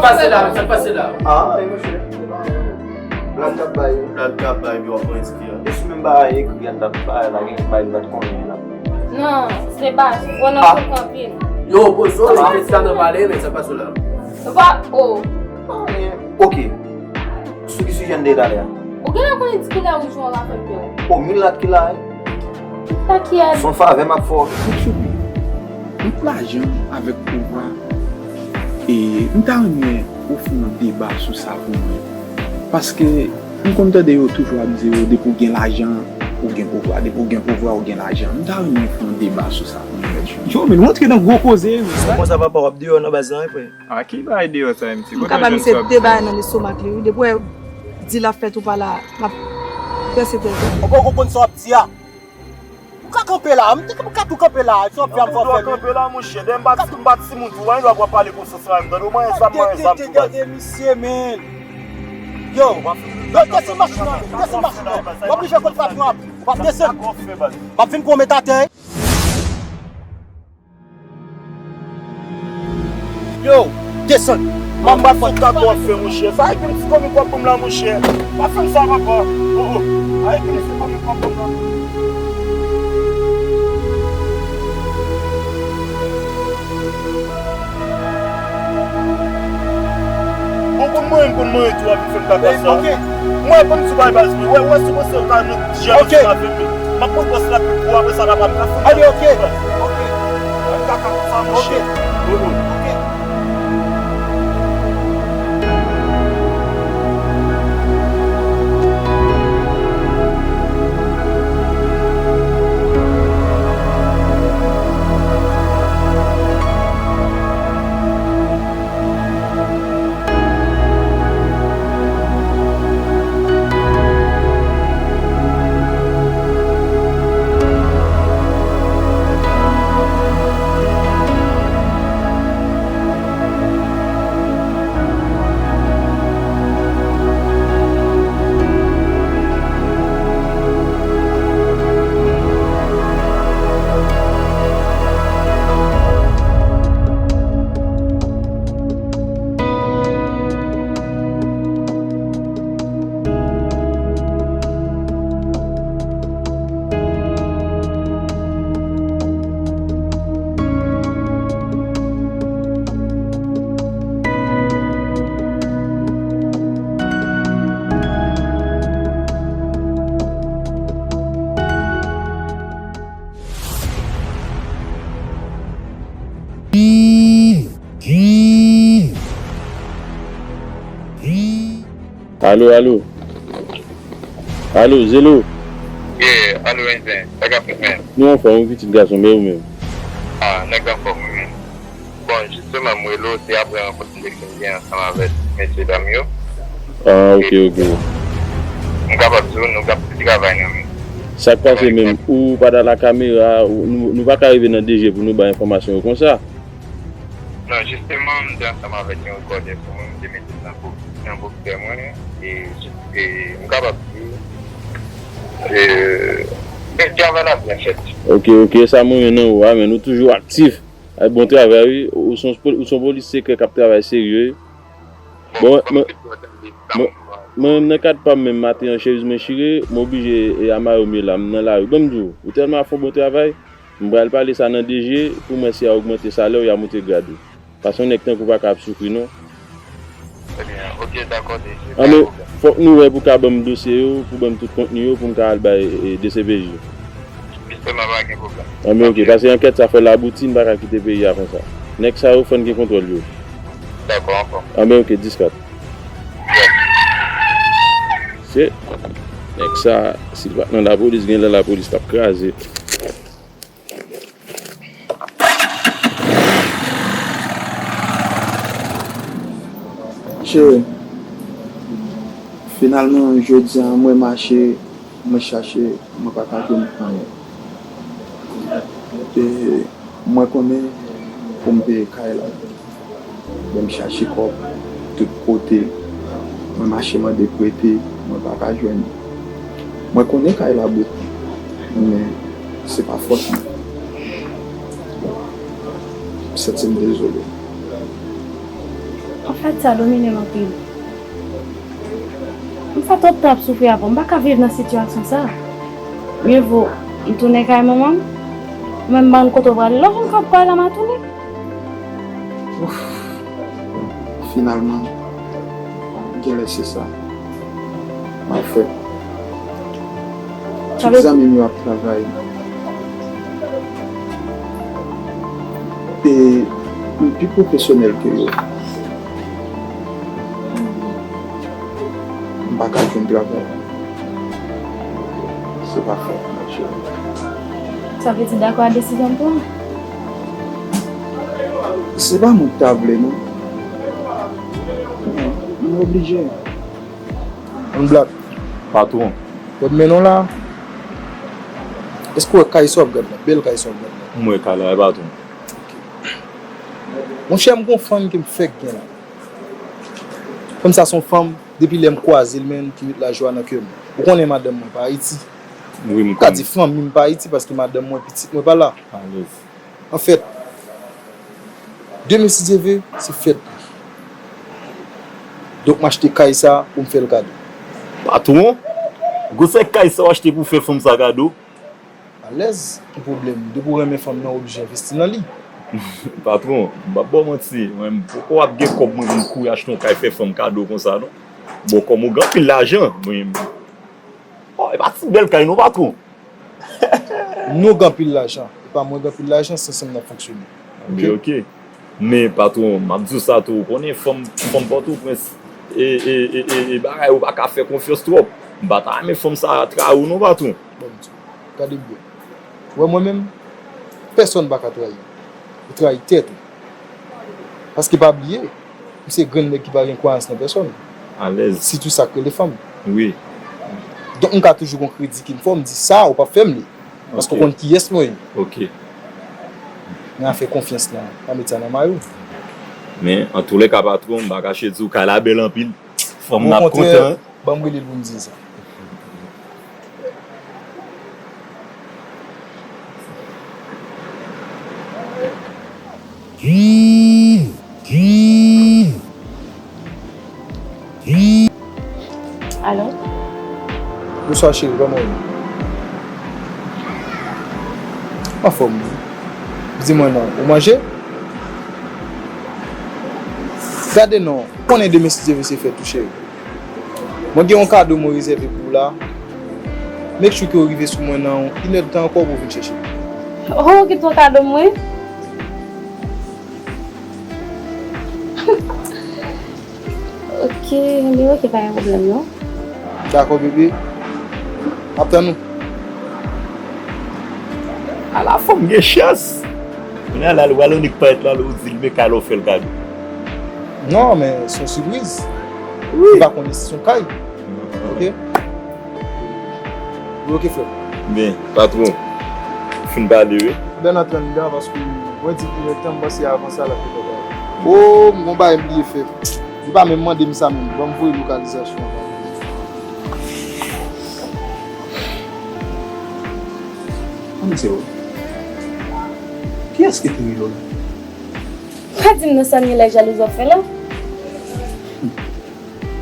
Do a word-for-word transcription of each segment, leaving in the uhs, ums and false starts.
Sa k pase la? Sa k pase la? Ah, e monchè. Blag k ap bay. Blag k ap bay, epi w ap pran risk li a. E si menm bagay ekri a, n t ap bay la, gen bagay nou pa t konnen la. Non, se pa. Ou nan konprann anpil. Yo, poze w, se sa nan pale, men sa k pase la? Ou pa, oh. Ah, men, ok. Sou ki sijè n te ye talè a? Ou genlè konnen di kilè ou jwe yon afè pè. O, milat ki la, wi. Sa ki a? Se yon favè m ap fè w. Fout souple. Ant lajan avèk pouvwa, e m ta renmen ou fè yon deba sou sa pou mwen. Paske m konn tande yo toujou ap di yo, depi w gen lajan, ou gen pouvwa. Depi w gen pouvwa, ou gen lajan. M ta renmen fè yon deba sou sa pou mwen, mèt Jimmy. Yo, men nou antre nan gwo koze, wi. Se konsa papa w ap deyò nan baz lan, wi, frè. A ki bagay deyò sa, M C? M ka ba misye de bagay nan lestomak li, wi. Depi w wè di l ap fèt ou pa la, m ap pèse tèt ou. Ou poko konn sa w ap di a. Ou ka kanpe la, m te, m ka tou kanpe la, sa w ap fè a m fò fè l. Kanpe la, monchè, dèyè m pa ti, m pa ti moun tou, pa gen dwa pou w ap pale konsa sa, m tande w manyen zam, manyen zam tou, baz. Gade misye, men. Yo, yo, desann machin nan, desann machin nan. W ap rive kot patwon an, w ap desann. M ap vin pran w met atè. Yo, desann. Manman, fòk ta tou ap fè, monchè. Sa e gen ti komik w ap ban m la, monchè. Pa fè m sa, papa. Oh, oh. A e gen ti komik w ap ban m la. Bon, konn mwen, konn mwen tou, ap fè m kaka sa. Mwen, ban m ti bay baz, wi. Wè, wè, si w panse w ka met jan ansanm avè m, wi. M ap pran pòs la pou ou, apre sa, n ap ap ka fè. Anben, ok. Ok. Ann kaka konsa, monchè. Ok. Ok. Alo, alo. Alo, Zelo. Yeah, alo, Enzen. Sa k ap fèt, man? Nou anfòm, wi, pitit gason, men ou menm? Ah, nèg anfòm, wi, men. Bon, jisteman, m rele w, se apre rankont m te fin gen ansanm avèk mesye dam yo. Ah, ok, ok. M kapab di w, nou gen anpil travay nan men. Sa k pase menm? Ou pa nan la kamera, ou, nou, nou pa ka rive nan D G pou nou bay enfòmasyon yo konsa. Non, jisteman, m te ansanm avèk yon rekòdè pou mwen, m te mete l nan bok, nan boksè mwen, e, e m kapab di, e, men travay la byen fèt. Ok, ok, sa mwen renmen nan ou a, men nou toujou aktif. Ay, bon travay, wi. Ou se yon pol-, ou se yon polis sekrè k ap travay serye, wi. Bon, mwen, mwen, mwen, mwen menm nan kad pa m menm maten an, chemiz mwen chire, m oblije, e, a mayo m ye la, m nan lari. Ban m di w, ou tèlman ap fè yon bon travay, m pral pale sa nan D G pou m wè si y a ogmante salè w, y a moute grad ou. Paske yon nèg tankou w pa ka ap soufri, non. Ebyen, ok, dakò, D G, pa gen pwoblèm. Anben, fòk nou wè pou ka ban m dosye yo, pou ban m tout kontni yo, pou m ka al bay, e, D C P J. Jisteman, pa gen pwoblèm. Anben, ok, paske ankèt sa fè l abouti, n pa ka kite peyi a konsa. Nèg sa yo, fò n gen kontwòl yo. Dakò, ankò. Anben, ok, dis kat. Se nèg sa, si l pa t nan lapolis, genlè lapolis t ap kraze. Cheri, finalman, jodi a, mwen mache, mwen chache, mwen pa ka jwenn anyen. E mwen konnen pou m peye kay la, mwen chache kòb tout kote, mwen mache mande prete, mwen pa ka jwenn. Mwen konnen kay la bout, men se pa fòt mwen. M santi m dezole. Anfèt, sa domine m anpil. M fè twòp tan ap soufri avè w. M pa ka viv nan sitiyasyon sa. Mye vo m tounen kay manman m. Mwen, m bann kote w prale. Lè w vin k ap pale la, m a tounen. Ouf. Finalman, genlè se sa. Anfèt, tout zanmi m yo ap travay. E m pi pwofesyonèl ke yo. M pa ka jwenn travay. Se pa fòt mwen, cheri. Sa vle di dakò a desizyon m pran? Se pa mwen ki ta vle, non. Men, m oblije. Yon blag. Patwon. Wè m mennen w la. Èske w wè kay sa w ap gad la? Bèl kay sa w ap gad la. M wè kay la, wi, patwon. Monchè, m gon fanm ke m fèk gen la. Fanm sa se yon fanm, depi lè m kwaze l, menn, ki met lajwa nan kè m. Ou konnen madanm mwen pa Ayiti. Wi, m ka di fanmi m pa Ayiti paske madanm mwen, pitit mwen pa la. Alèz. Anfèt, demen, si Dye ve, se fèt li. Donk, m achte kay sa pou m fè l kado. Patwon, gwosè kay sa w achte pou w fè fanm sa kado? Alèz, ki pwoblèm? Depi w renmen fanm nan, w oblije envesti nan li. Patwon, m p ap ba w manti, mwen, m poko ap gen kòb mwen pou m kouri achte yon kay fè fanm kado konsa, non. Bon, kòm ou gen anpil lajan, mwen, oh, e pa ti bèl kay, non, patwon. Nou gen anpil lajan. E pa mwen gen anpil lajan, se ansanm n ap fonksyone. Wi, oke. Men, patwon, m ap di w sa tou, ou konnen fanm, fanm Pòtoprens, e, e, e, e, e bagay, ou pa ka fè konfyans twòp. M pa ta renmen fanm sa trayi w non, patwon. Bon, m di w, gade byen. Ou wè mwen menm, pèsonn pa ka trayi m. Ou trayi tèt ou. Paske pa bliye, m se grenn nèg ki pa gen kwayans nan pèsonn. Alèz. Sitou sa k rele fanm. Wi. Donk, m ka toujou gon kredi ki m fè w, m di sa, ou p ap fè m li. Paske w konn kiyès mwen ye. Oke. Nan afè konfyans lan, pa met sa nan may ou. Men, antoulèka, patwon, m pa kache di w, kay la bèl anpil. Fanm nan ap kontan. Okontrè, ban m rele l pou m di l sa. Alo? Bonswa cheri, kòman w ye? Anfòm wi. Di mwen non, ou manje? Gade non, konnen demen si Dye vle se fèt tou cheri. Mwen gen yon kado mwen rezève pou ou la. Make sure ke w rive sou mwen nan yon inèdtan ankò pou w vin chèche m. Oh, ou kite yon kado mwen? Ok, men ok, pa gen pwoblèm non. Dakò, bebe. M ap tann ou. Ala fanm gen chans! Kounye a la, li pral annik parèt la, li di l men kay la w fè l kado. Non, men se yon sipriz. Wi. Li pa konnen si se yon kay. Ok? Wi, ok, frè. Men, patwon, fin pale, wi. Ben, antre anndan, paske mwen di l ki gen tan, m panse avan sa, l ap fè kòb la. O, m gon bagay m bliye fè. Li pa menm mande m sa menm. Ban m voye lokalizasyon an. Ann di w, kiyès ki te rele w la? Pa di m non, sa Nilay jalouzi w ap fè la.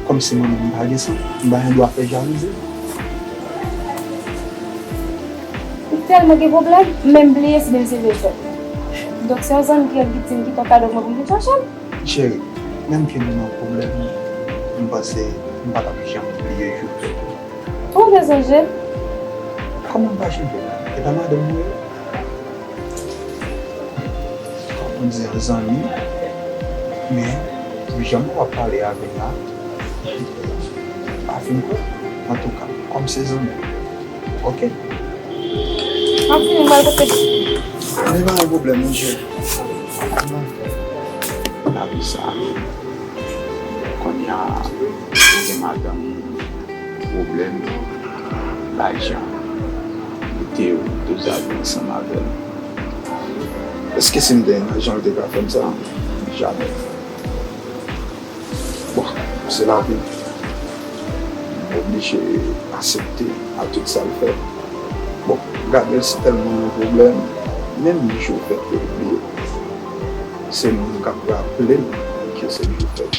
Kòmsi mwen menm m pa gen san, m pa gen dwa fè jalouzi. Ou tèlman gen pwoblèm, m menm bliye si menm se vre w sòt. Donk se yon zanmi ki ap di m ki te kado mwen pou m vin chache l. Cheri, menm ke nou nan pwoblèm, m panse m pa t ap janm bliye jou fèt ou. Ou te sonje? Kòman m pa sonje? E pa madanm mwen ye? Kòm ou di yon zanmi, men m janm wè w ap pale avè l la, pa fin kwè. Antouka, kòm se zanmi, ok. M ap vini, m pral kote. Men pa yon pwoblèm, monchè. Lavi sa, kounye a, gen madanm, pwoblèm, lajan, kote w toujou ale ansanm avè l. Èske si m te gen lajan, l te ka fè m sa? Jamè. Bon, se lavi. M oblije aksepte a tout sa l fè. Bon, gade l si tèlman yon pwoblèm, menm jou fèt yo bliye. Se moun k ap raple l ke Se li ki fè l.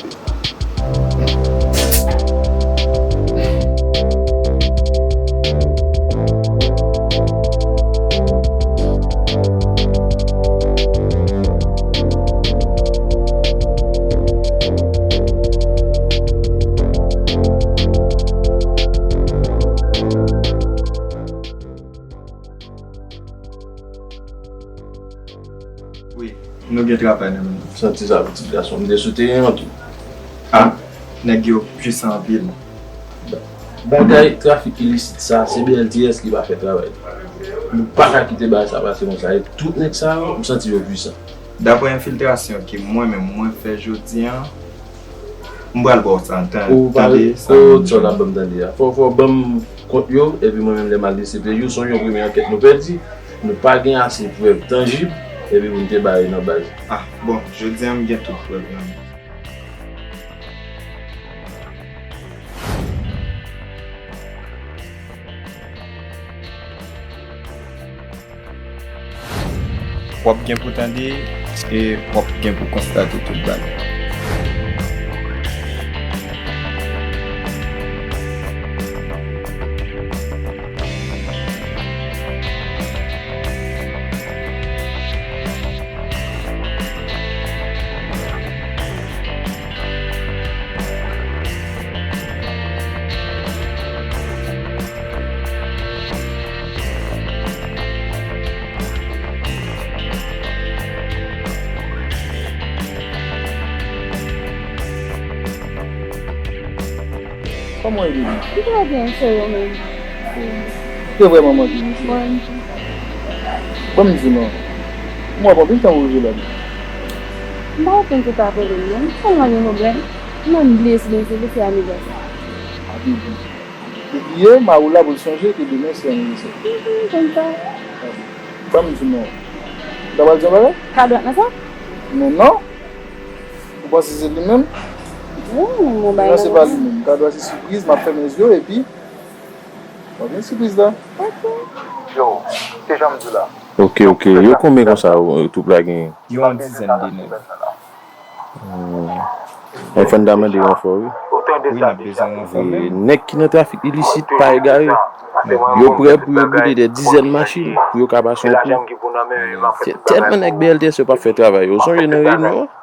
Wi, nou gen travay nan men nou. Santi sa, pitit gason m. M te sou teren an tou. Ah, nèg yo pwisan anpil. Bagay trafik ilisit sa, se B L T S ki pa fè travay li. Nou pa ka kite bagay sa pase konsa. E tout nèg sa yo, m santi yo pwisan. Daprè enfiltrasyon ke mwen menm mwen fè jodi a, m pral ba w sa, tande. Ou pale, tande sa, ou di sa w t ap ban m tande a. Fò, fò w ban m kont yo, epi mwen menm lè m al desifle yo, se yon premye ankèt nou pèdi. Nou pa gen ase prèv tanjib, epi pou n te bare nan baz. Ah, bon, jodi a m gen tout prèv nan men. W ap gen pou tande e w ap gen pou konstate tout bagay. Kòman w ye, baby? M trè byen, cheri, ou menm? Ou te vrèman manke m, cheri. Mwen menm tou. Ban m di w non. M wè w gen anpil tan ou rive la. M pa konprann ki w t ap rele m non. M tèlman gen pwoblèm. M menm bliye si demen se pou fè anivèsè. A, baby. Ou bliye, mari w la pou l sonje ke demen se anivèsè. Mhm, konn sa. Ban m di w non. Ou ta pral di yon bagay? Kado nan sa? Men non. Ou panse se li menm? Wi, mwen bay nan se pa li menm. Kado a se sipriz, m ap fèmen zye w epi w ap jwenn sipriz la. Ok. Yo, se jan m di w la. Ok, ok. Yo konbyen konsa, ou, twoup la genyen? Yo yon dizèn de nèg. Hmm. Ay, fò n ta mande ranfò, wi. Wi, n ap bezwen ranfò menm. Nèg ki nan trafik ilisit pa egare. Yo prè pou yo boule dè dizèn machin pou yo ka pase yon kou. Se tèlman nèg B L T S yo p ap fè travay yo. Ou sonje nan reyinyon an?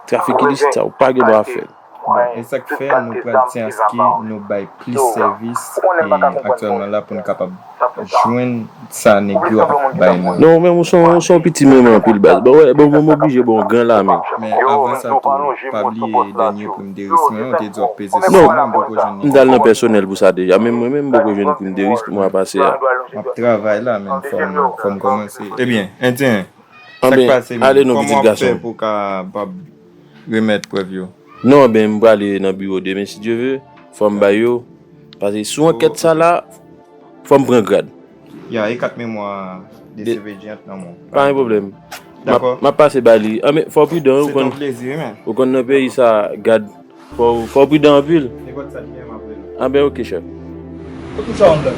Trafik ilisit sa, ou pa gen dwa fè l. Bon, e sa k fè nou pral tyen aske nou bay plis sèvis, e, aktyèlman la pou n kapab jwenn sa nèg yo ap bay nou. Non, men ou se yon, ou se yon piti menm anpil baz. Bon, wè, bon, bon, m oblije ba w yon gran lame. Men avan sa tou, pa bliye dènye prim de risk mwen, ou te di w ap peze sou mwen, m poko jwenn li. Non, m t al nan pèsonèl pou sa deja, men mwen menm m poko jwenn prim de risk pou mwa pase a. M ap travay la, men fò m, fò m kòmanse. Ebyen, Endyen, sa k pase menm? Kòman w ap fè pou w kapab remèt prèv yo? Non, ben, m prale nan biwo demen, si Dye ve, fò m bay yo. Paske sou ankèt sa la, fò m pran grad. Ya, e kat memwa de C P G nan men w. Pa gen pwoblèm. Dakò. M ap pase ba li. Ah, men fò w pridan, wi, ou konn. Se te yon plezi, wi, men. Ou konn nan peyi sa, gad, fò, fò w pridan anpil. Nenpòt sa ki gen, m ap rele w. Ah, ben, ok, chèf. Ou touche yon lòt.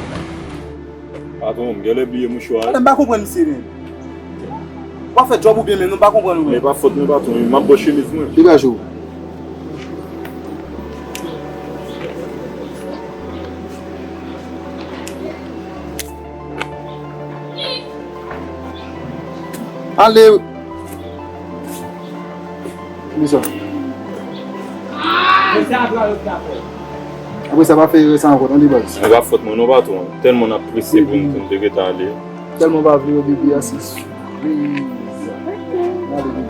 Patwon, m genlè bliye mouchwa. Patwon, m pa konprann misye menm. W ap fè djòb ou byen, men nou pa konprann ou menm. Men pa fòt mwen, patwon, m ap bò chemiz mwen. Degaje w. Ale. Kisa? Apre sa, pa fè erè sa ankò, tande, baz. Mwen pa fòt mwen non, patwon. Tèlman n ap prese pou n, pou n te gentan ale. Tèlman pa vle wè bebe a, se sipriz. Ale, bebe.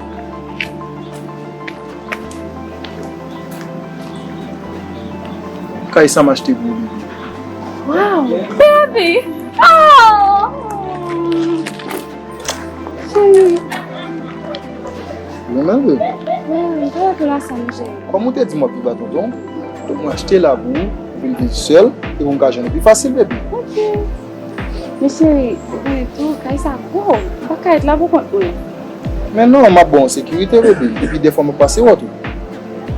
Kay sa m achte pou ou, bebe. Wow, baby! Oh! Cheri. Ou renmen l vre? Wi, m te rete la sa, mon cheri. Kòm ou te di m w ap viv a tonton, donk mwen achte la pou ou, pou m viv sèl, e pou m ka jwenn ou pi fasil, baby. Ok. Men cheri, ou konnen tou, kay sa gwo, m pa ka ret la pou kont mwen. Men non, m ap ba w sekirite, baby, epi dèfwa m ap pase wè w tou.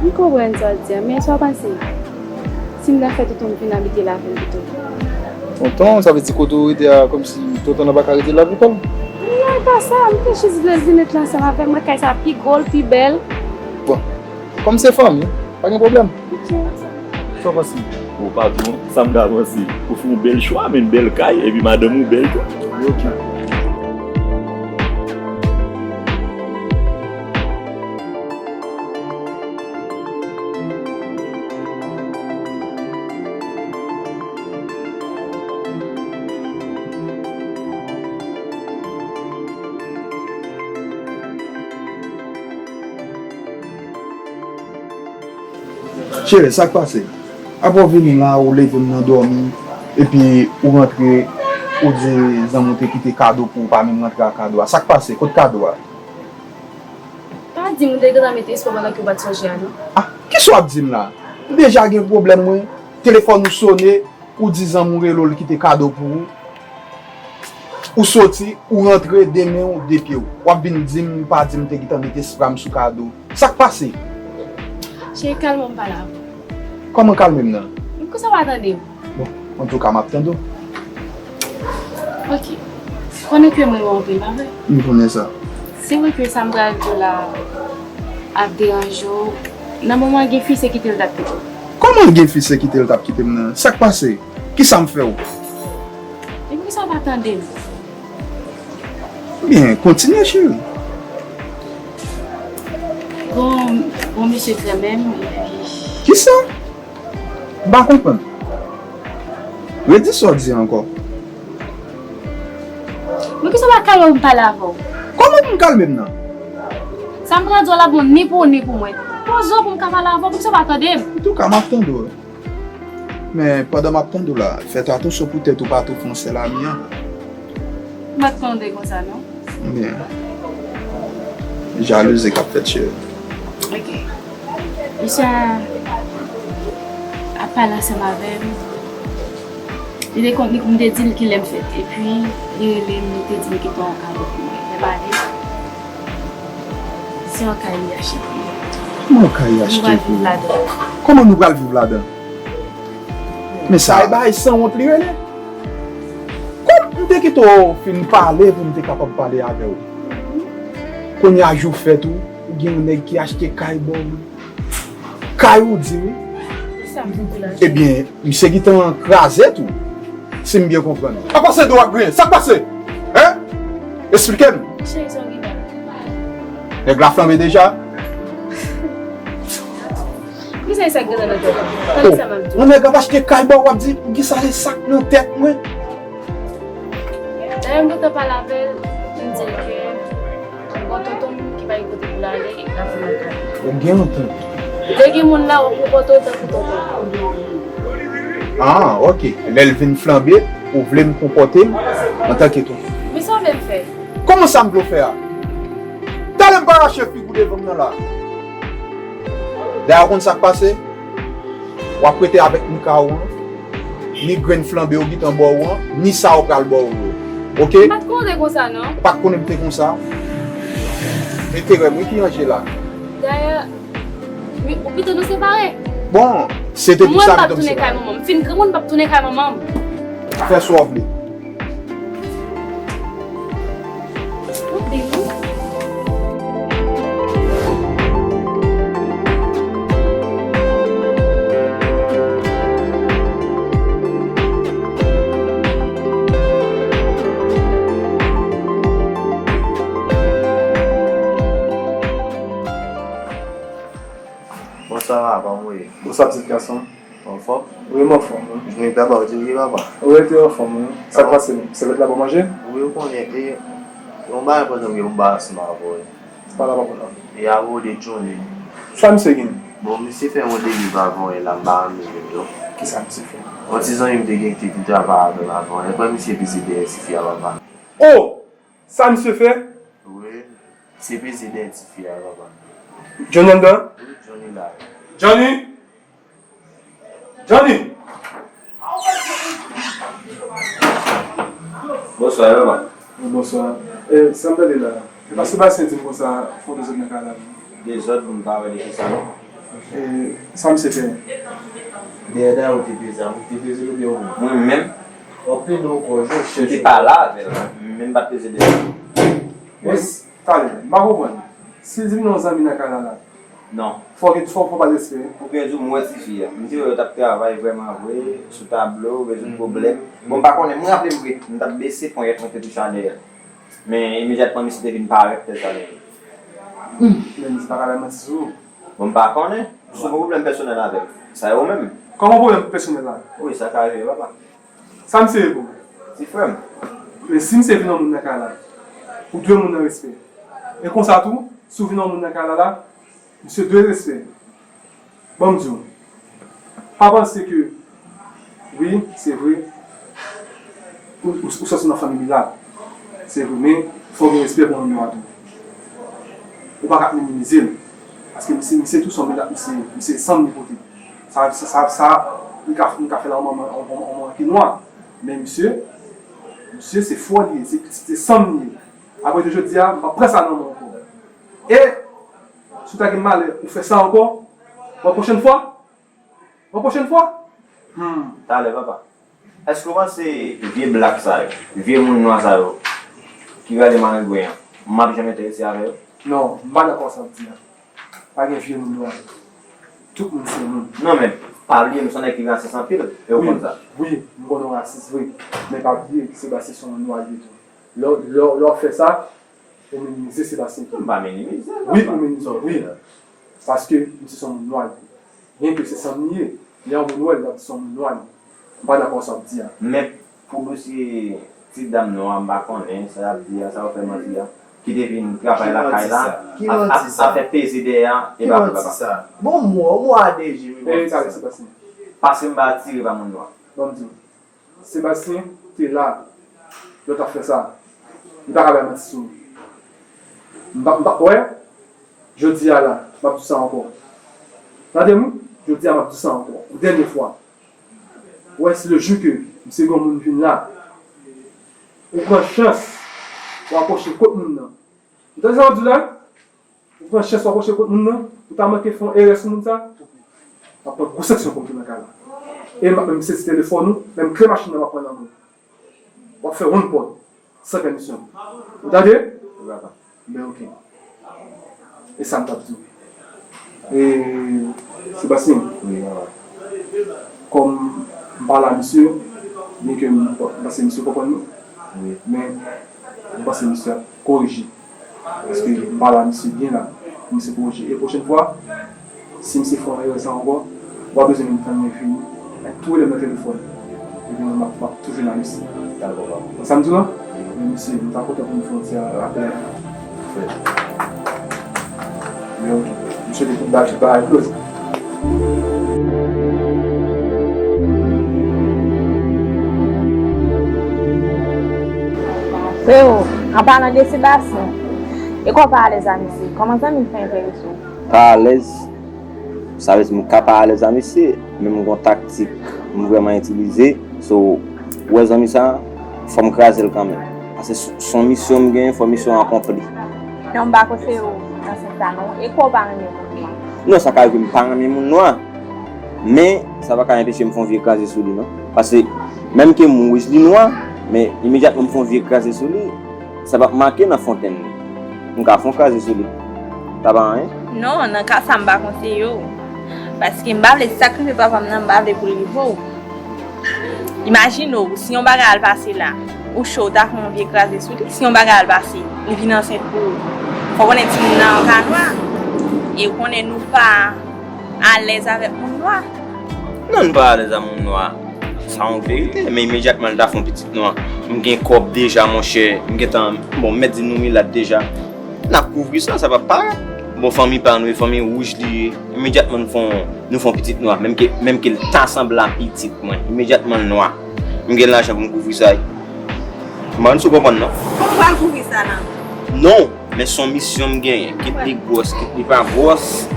M konprann sa w di a, men sa w panse? Si m ta fè tonton m vin abite la avè m pito? Tonton, sa vle di kote w rete a, kòmsi tonton nan pa ka rete la pou kò l? Non, e pa sa, m te jis vle l vin ret la ansanm avè m, kay sa pi gwo, l pi bèl. Bon, Kòm se fanmi, pa gen pwoblèm. Sa w panse? Bon, patwon, sa m ka panse, ou fè yon bèl chwa, men bèl kay, epi madanm ou bèl tou. Ok. Cheri, sa k pase? Apre w vini la, ou leve m nan dòmi, epi ou rantre, ou di zanmi w te kite kado pou ou, pa menm rantre ak kado a. Sa k pase? Kote kado a? Pa di m ou te gentan mete espwa pandan ke w pa t sonje a, non? Ah, kisa w ap di m la? M deja gen pwoblèm, mwen. Telefòn ou sone, ou di zanmi w rele w, li kite kado pou ou. Ou soti, ou rantre, de men w, de pye w. W ap vin di m, pa di m te gentan mete espwa m sou kado. Sa k pase? Cheri, kalme w, m pale avè w. Kòman kalme m nan? Poukisa w pa tande m? Bon, antouka, m ap tande w. Ok. Konnen ke m renmen w anpil, pa vre? M konnen sa. Se vre ke sa m pral di w la ap deranje w. Nan moman gen fi se kite l t ap kite w. Kòman gen fi se kite l t ap kite m nan? Sa k pase? Kisa m fè w? E poukisa w pa tande m? Byen, kontinye, cheri. Gon, gon mesye k renmen m, epi... Kisa? M pa konprann. Redi sa w di a ankò. Men kisa w pa kalme w pou m pale avè w? Kòman pou m kalme m nan? Sa m pral di w la bon ni pou ou ni pou mwen. Poze w pou m ka pale avè w, poukisa w pa tande m? Antouka, m ap tande w. Men pandan m ap tande w la, fè atansyon pou tèt ou pa tou fè yon sèl ami an. M pa t konnen w te konsa, non. Byen. Jalouzi k ap fèt, cheri. Ok. Misye a ap pale ansanm avè m. Li te konn, li, m te di l kilè m fèt. Epi, li rele m, li te di m li gen yon kado pou mwen. Lè pale, se yon kay li achte pou mwen. Kòman yon kay li achte pou ou? Nou pral viv ladan. Kòman nou pral viv ladan? Men sa e bagay sanwont li rele. Kòm m te kite w fin pale pou m te kapab pale avè w. Kounye a jou fèt ou, ou gen yon nèg ki achte kay ba w. Kay ou di wi. Sa m pou di la. Ebyen, misye gentan kraze tou, si m byen konprann. Apa se do w ap griyen? Sa k pase? Hein? Esplike m. Cheri, sa w gen la? Nèg la flanbe deja? Poukisa e sa k gentan nan tèt ou? Tande sa m ap di w. Yon nèg ap achte kay ba w, w ap di, poukisa e sa k nan tèt mwen? Dayè, m gentan pale avè l, m di l ke gon tonton m ki pa gen kote pou l ale, l ap vin lakay. Ou gen yon tonton? Lè gen moun la, w ap konpòte w tankou tonton. Ah, ok. Lè l vin flanbe, ou vle m konpòte m antanke tonton. Men sa w vle m fè? Kòman sa m vle w fè a? Talè m pa rache figi w devan m nan la. Dayè, ou konn sa k pase? W ap rete avèk nika ou an, ni grenn flanbe yo gentan ba w an, ni sa yo pral ba w yo. Ok? M pa t konnen w te konsa, non. Ou pa t konnen m te konsa? Enterè m wi ki an je la. Dayè, wi, ou pito nou separe. Bon, se te pou sa m te separe. Mwen, m p ap tounen kay manman m. M fin granmoun, m p ap tounen kay manman m. Fè sa w vle. Bonswa, papa, kòman w ye? Bonswa, pitit gason. Anfòm? Wi, m anfòm, wi. Jounen papa w te ye, papa? Wi, te anfòm, wi. Sa k pase menm? Sèvyèt la ba w manje? Wi, ou konnen, e, yon bagay enpòtan m gen pou m pale ansanm avè w. Se pa la pa pwoblèm. E a pwopo de Johnny. Sa misye gen? Bon, misye fè yon deriv avan yè la, m pa renmen l, non. Kisa misye fè? Yon ti zanmi m te gen ki te travay avè m avan yè, epi misye peze dèyè ti fi a, papa. Oh! Sa misye fè? Wi, misye peze dèyè ti fi a, papa. Johnny anndan? Wi, Johnny la. Johnny! Johnny! Bonswa, papa. Bonswa. E, sa m tande la? E pa Sebastien di m konsa, fè yon dezòd nan kay la. Dezòd, m pa wè de kisa, non. E, sa misye fè? Dèyè dayè ou te peze a, ou te peze l oubyen ou menm? Mwen menm? W ap plede ankò, jwe chèch ou. M te pale avè l, mwen menm m pa t peze dèyè l. Yes, talè, m pa konprann. Si l di m nan yon zanmi nan kay la la. Non. Fò gen, fò, fò pa respè. Ou byen di w, m wè tifi a. M te wè yo t ap travay vrèman vre sou tablo, rezoud pwoblèm. Bon, m pa konnen, m raple m vre, m t ap bese ponyèt mwen te touche a dèyè l. Men imedyatman misye te vin parèt tèt sa dèyè. Men misye pa ka bay manti sou ou. Bon, m pa konnen. Si w gen pwoblèm pèsonèl avè l, sa e ou menm. Kòman pwoblèm pèsonèl la? Wi, sa ka rive, papa. Sa misye ye pou ou? Ti frè m. Men si misye vin yon moun nan kay la, ou dwe moun nan respè. E konsa tou, si w vin yon moun nan kay la la, misye dwe respè. Ban m di w, pa panse ke, wi, se vre, ou, ou, ou sòti nan fanmi milat. Se vre, men fò w gen respè pou moun yo a tou. Ou pa ka ap minimize l. Paske misye, misye tou se yon milat, misye, misye san m li pote. Sa, sa, sa, sa, li ka, li ka fè la yon manman, yon, yon, yon manman ki nwa. Men misye, misye se fò li ye, se, se san m li ye. Apre tou jodi a, m p ap pran sa nan men w ankò. E, si w ta gen malè, ou fè sa ankò, yon pwochèn fwa, yon pwochèn fwa, hmm. Talè, papa. Èske w panse vye blak sa yo, vye moun nwa sa yo, ki rale marengwen an, m ap janm enterese avè yo? Non, m pa dakò sa w di a. Pa gen vye moun nwa. Tout moun se moun. Non, men, pa bliye, m se yon nèg ki rasis anpil, e w konn sa. Wi, m konnen w rasis, wi. Men pa bliye, Sebastien se yon nwa li ye tou. Lè, lè, lè w ap fè sa, ou minimize Sebastien tou. M pa minimize l, papa. Wi, ou minimize l, wi. Paske misye se yon moun nwa li ye. Byenke se san m li ye, lè yon moun wè l, l ap di se yon moun nwa li ye. M pa dakò sa w ap di a. Men pou dosye ti dam nan an, m pa konnen sa y ap di a, sa yo fè manti a, ki te vin travay lakay la, ap, ap, ap fè peze dèyè a, e pa vre, papa. Bon, mwen, mwen a D J, men bon, sa. Pase m pa atire pa moun nwa. Ban m di w. Sebastien te la lè w t ap fè sa. Li pa ka bay manti sou ou. M pa, m pa, wè, jodi a la, m ap di w sa ankò. Tande m wi, jodi a m ap di w sa ankò. Yon dènye fwa. Wè, si le jou ke misye gen yon moun vin la, ou pran chans, ou apwoche kot moun nan. Ou tande sa m ap di w la? Ou pran chans w apwoche kot moun nan, ou ta manke fè yon erè sou moun sa, w ap pran gwo sanksyon kòm tou nan kay la. E m ap menm sezi telefòn ou, menm kle machin nan m ap pran nan men w. W ap fè wonn pòt, san pèmisyon. Ou tande? Wi, papa. Ben, oke. E sa m t ap di w. E, Sebastien, wi, papa. Kòm m pa la, misye, byenke m panse misye konprann nou, wi, men m panse misye ap korije. Paske m pa la, misye byen la pou misye korije. E pwochèn fwa, si misye fè yon erè sa ankò, w a bezwen vin tann mwen vini, ak tou rele m nan telefòn. Epi mwen, m ap, m ap toujou la, mesye. Dakò, papa. Sa m di w la? Men mesye, m ta kontan pou nou fè yon ti apèl. Fè. Men oke. M swete tout bagay, tout bagay close. Frewo, an palan de Sebastien, e kò w pa alèz a misye, kòman zanmi l fè enterese w? Pa alèz? Sa vle di m ka pa alèz a misye, men m gon taktik m vrèman itilize. So, ou wè zanmi sa, fò m kraze l kanmenm. Paske s-, s on misyon m genyen, fò misyon an akonpli. Non, m pa konseye w nan sans sa non. E kò w pa renmen moun nwa? Non, sa ka rive m pa renmen moun nwa. Men, sa pa ka enpeche m fè yon vye kraze sou li non. Paske, menm ke m wouj li nwa, men imedyatman m fè yon vye kraze sou li, sa p ap make nan fontenn li. M ka fè yon kraze sou li. Sa pa anyen. Non, nan ka sa m pa konseye w. Paske m pa vle sa k rive papa m nan, m pa vle pou l rive w. Imajine w, si yon bagay al pase la, ou cho, w ta fè yon vye kraze sou li. Si yon bagay al pase, li vin ansent pou ou. Fò w konnen timoun nan an ka nwa. E w konnen nou pa alèz avèk moun nwa. Non, n pa alèz a moun nwa. Sa yon verite, men imedyatman l ta fè yon pitit nwa. M gen kòb deja, monchè. M gentan, bon, m mèt di nou milat deja. N ap kouvri sa, sa p ap parèt. Bon, fanmi pa nou, e fanmi wouj li ye. Imedyatman nou fè yon, nou fè yon pitit nwa. Menm ke, menm ke l ta sanble a pitit mwen. Imedyatman l nwa. M gen lajan pou m kouvri sa, wi. M pa konn si w konprann, non. Kòman w pral kouvri sa la? Non, men s on misyon m genyen. Kit li gwòs, kit li pa gwòs.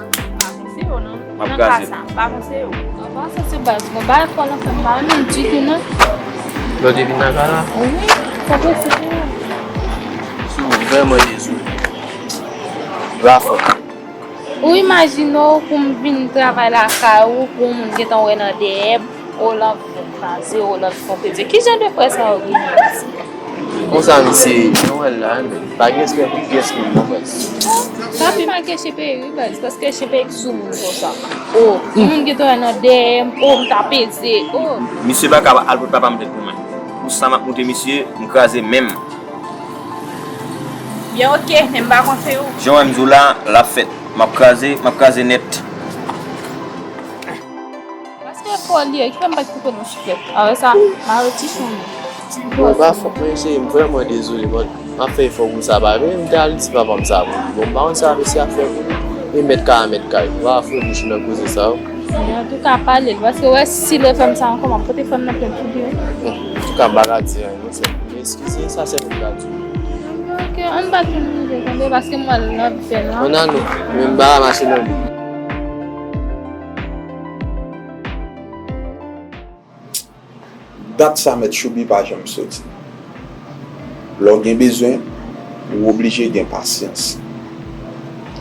M ap kase w, non. M ap kase w. Nan ka sa, m pa konseye w. An pa santi baz, gon bagay fò nan fè m pa renmen l ditou, non. Lè w te vin nan kay la? Wi, sa posib, wi. Si w vrèman dezole. Rafa. Ou imajine w pou m vin travay lakay ou, pou yon moun gentan wè nan dèyè, Roland fè w kraze, Roland fè w pete. Ki jan de frè sa yo genyen isit? Konsa, misye, nou wè l la, men pa gen respè pou pyès moun nan, baz. Papi, m al keche peyi, wi, baz, paske keche peyi k sou moun konsa. O, yon moun gentan wè nan D M, o, m ta peze, o. Misye pa ka al pot papa m plent pou mwen. Pou sa m ap moute misye, m kraze men m. Byen, oke, men m pa konn se ou. Jan w wè m di w la, l ap fèt. M ap kraze, m ap kraze nèt. Paske fò li ye, ki fè m pa t koupe non chiflèt. Apre sa, m a reti chan li. Bon, pa fòt mwen, cheri, m vrèman dezole, but m ap fè efò pou sa, pa vre, m te al di papa m sa, bon, m pa konn sa mesye ap fè pou li, e mèt kay a mèt kay, m pa fout bouch nan koze sa yo. Men antouka, pale l, paske w wè si l refè m sa ankò, m ap pote frè m nan plent pou li, wi. Bon, antouka, m pa ka di anyen, non, sè. Men eskize, sa sèlman m ka di w. Ok, ann pa tou rive, tande, paske m wè l nan pèn lan. Ann ale, men m pa ka mache nan li. Dat sa Mèt Choubi pa janm soti. Lè w gen bezwen, ou oblije gen pasyans.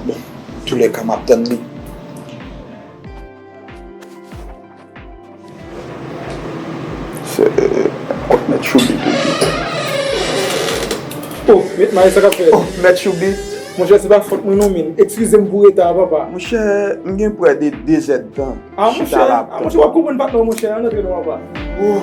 Bon, toulèka m ap tann li. Se kòk Mèt Choubi toujou. Oh, met may sa k ap fèt. Oh, Mèt Choubi. Monchè, se pa fòt mwen non, men. Eskize m pou reta a, papa. Monchè, m gen prè de de zèdtan. Ah, monchè, ah, monchè, w ap konprann patnè w, monchè, ann antre non, papa. Oh.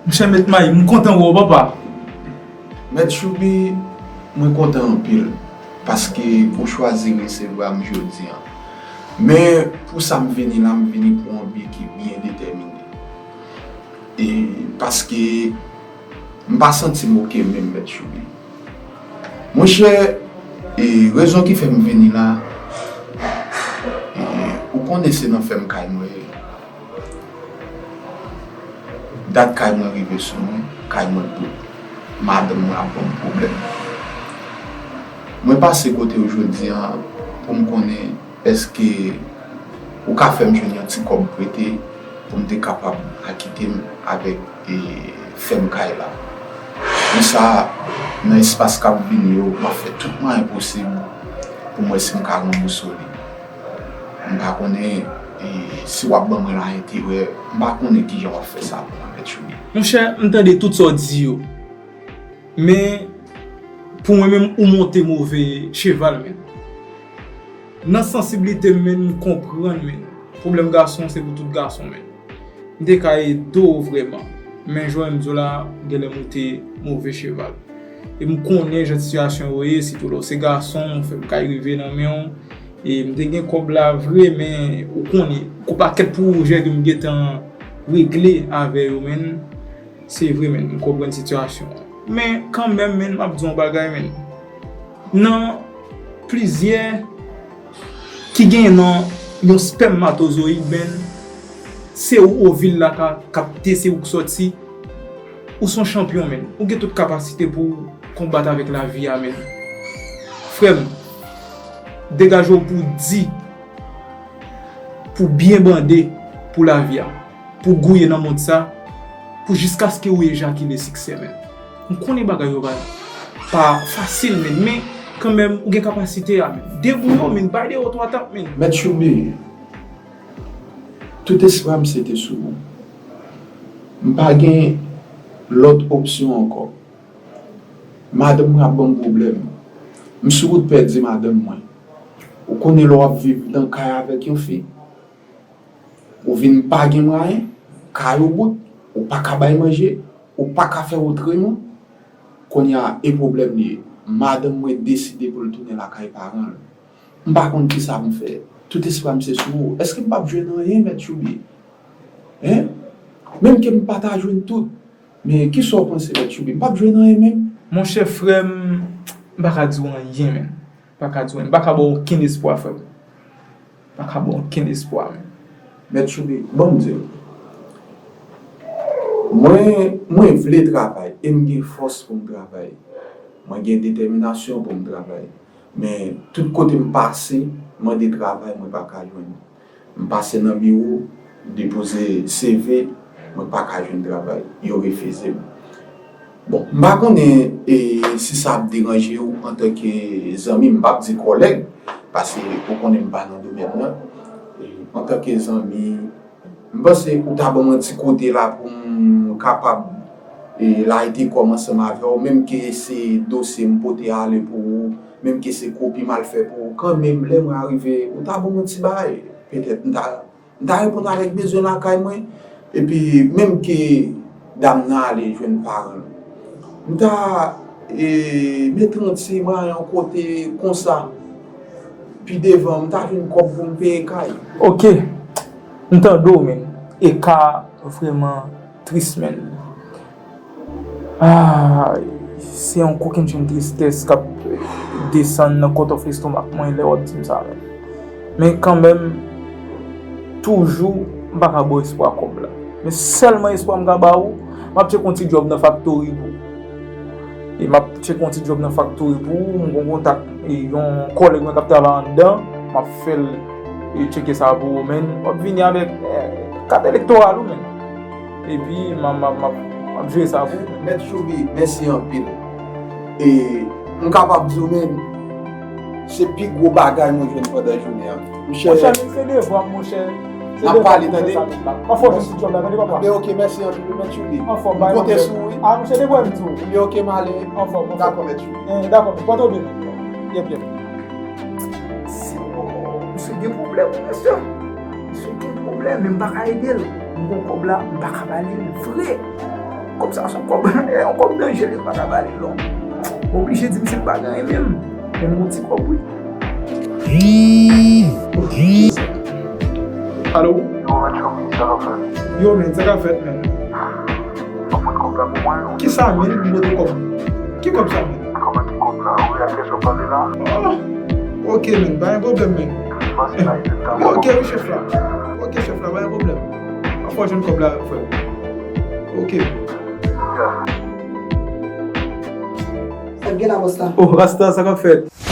Monchè Mèt May, m kontan wè w, papa. Mèt Choubi, mwen kontan anpil, paske ou chwazi resevwa m jodi a. Men, pou sa m vini la, m vini pou yon bi ki byen detèmine. E paske m pa santi m oke menm, Mèt Choubi. Monchè, e rezon ki fè m vini la, e ou konnen se nan fèm kay mwen ye. Dat kay mwen rive sou mwen, kay mwen bout. Madanm mwen ap ban m pwoblèm. Mwen pase kote w jodi a pou m konnen èske ou ka fè m jwenn yon ti kòb prete pou m te kapab akite m avèk, e, fèm kay la. Konsa, nan espas k ap vini yo, m ap fè tout mwayen posib pou m wè si m ka ranbouse w li. M pa konnen, e, si w ap ban mwen la enterè, m pa konnen kijan w ap fè sa pou mwen, Mèt Choubi. Monchè, m tande tout sa w di yo. Men, pou mwen menm, ou monte move cheval, men. Nan sansiblite m, men, m konprann, men. Pwoblèm gason, se pou tout gason, men. M te ka ede w vrèman. Men jan w di w la, genlè m te move cheval. E m konnen jan sitiyasyon yo ye, sitou lè w se gason, fè m kay rive nan men w. E m te gen kòb la vre, men ou konnen, gon pakèt pwojè ke m gentan regle avè yo, men. Se vre, men, m konprann sitiyasyon an. Men, kanmenm, men, m ap di w yon bagay, men. Nan plizyè ki gen nan yon spèmatozoyid, men, se ou ovil la ka kapte, se ou k sòti. Ou se yon chanpyon, men. Ou gen tout kapasite pou w konbat avèk lavi a, men. Frè m, degaje w pou w di, pou w byen bande pou lavi a, pou w gouye nan mond sa, pou jiskaske ou ejakile siksè, men. M konnen bagay yo pa, pa fasil, men, men kanmenm, ou gen kapasite a, men. Debouye w, men, bay de yo twa tap, men. Mèt Choubi, tout espwa m se te sou ou. M pa gen lòt opsyon ankò. Madanm mwen ap ban m pwoblèm. M sou wout pèdi madanm mwen. Ou konnen lè w ap viv nan kay avèk yon fi, ou vin pa gen mwayen, kay ou bout, ou pa ka bay manje, ou pa ka fè wotreman. Kounye a, e pwoblèm li ye. Madanm mwen deside pou l tounen lakay paran l. M pa konn kisa pou m fè. Tout espwa m se sou ou. Èske m p ap jwenn anyen, Mèt Choubi? Hein? Menm ke m pa ta jwenn tout. Men kisa w panse, Mèt Choubi? M p ap jwenn anyen menm? Monchè, frè m, m pa ka di w anyen, men. M pa ka di w anyen. M pa ka ba w okenn espwa, frè m. M pa ka ba w okenn espwa, men. Mèt Choubi, ban m di w. Mwen, mwen vle travay e m gen fòs pou m travay. Mwen gen detèminasyon pou m travay. Men tout kote m pase, mande travay, mwen pa ka jwenn. M pase nan biwo, depoze C V, mwen pa ka jwenn travay. Yo refize m. Bon, m pa konnen e, si sa ap deranje w antanke zanmi, m p ap di kòlèg, paske ou konnen m pa nan domèn nan. E, antanke zanmi, m panse ou ta ban m yon ti kote la pou m kapab e, layite kò m ansanm avè w, menm ke se dosye m pote ale pou ou, menm ke se kopi m al fè pou ou, kanmenm, lè mwen arive, ou ta ban m yon ti bagay. Petèt m ta M ta reponn avèk bezwen lakay mwen, epi menm ke dam nan ale jwenn paran l, m ta e, mete yon ti mwayen yon kote konsa, pi devan, m ta jwenn kòb pou m peye kay. Ok, m tande w, men e ka vrèman tris, men. Ah, se yon kokennchenn tristès k ap desann nan cut of estomak mwen lè w ap di m sa, men. Men kanmenm, toujou, m pa ka ba w espwa kòb la. Men sèlman espwa m ka ba ou, m ap tcheke yon ti djòb nan faktori pou ou. E m ap tcheke yon ti djòb nan faktori pou ou, m gon kontak e, yon kòlèg mwen k ap travay anndan, m ap fè l e, tcheke sa pou ou, men w ap vini avèk e, kat elektoral ou, men. Epi m ap, m ap, m ap, m ap jere sa pou ou. Mèt Choubi, mèsi anpil. E m kapab di w menm, se pi gwo bagay mwen jwenn pandan jounen an. Monchè, monchè, men se devwa m, monchè. Se devwa m pou fè sa, men. M ap fè w jwenn ti djòb la, tande, papa. Ben, ok, mèsi anpil, Mèt Choubi. Anfòm, pa gen pwoblèm. M konte sou ou, wi. Ah, monchè, devwa m di w. Ebyen, ok, m ale. Anfòm, anfòm. Dakò, Mèt Choubi. Dakò, pòte w byen. Yèp, yèp. Si w, misye gen pwoblèm, mesye. Misye gen pwoblèm, men m pa ka ede l. M gon kòb la, m pa ka ba li l vre. Kòb sa se yon kòb, e yon kòb danje li, m pa ka ba li l non. M oblije di misye m pa gen anyen menm. Men m gon ti kòb, wi. Alo? Yo, men, sa k ap fèt, men? Kisa, men? M pote kòb. Ki kòb sa, men? Kòman ki kòb la? Wi, a kiyès w ap pale la? Oh, ok, men, pa gen pwoblèm, men. Ok, wi, chèf la. Ok, chèf la, pa gen pwoblèm. Anfòm, jwenn kòb la, frè. Ok. Sa k gen la, bòs la? Oh, Rasta, sa k ap fèt?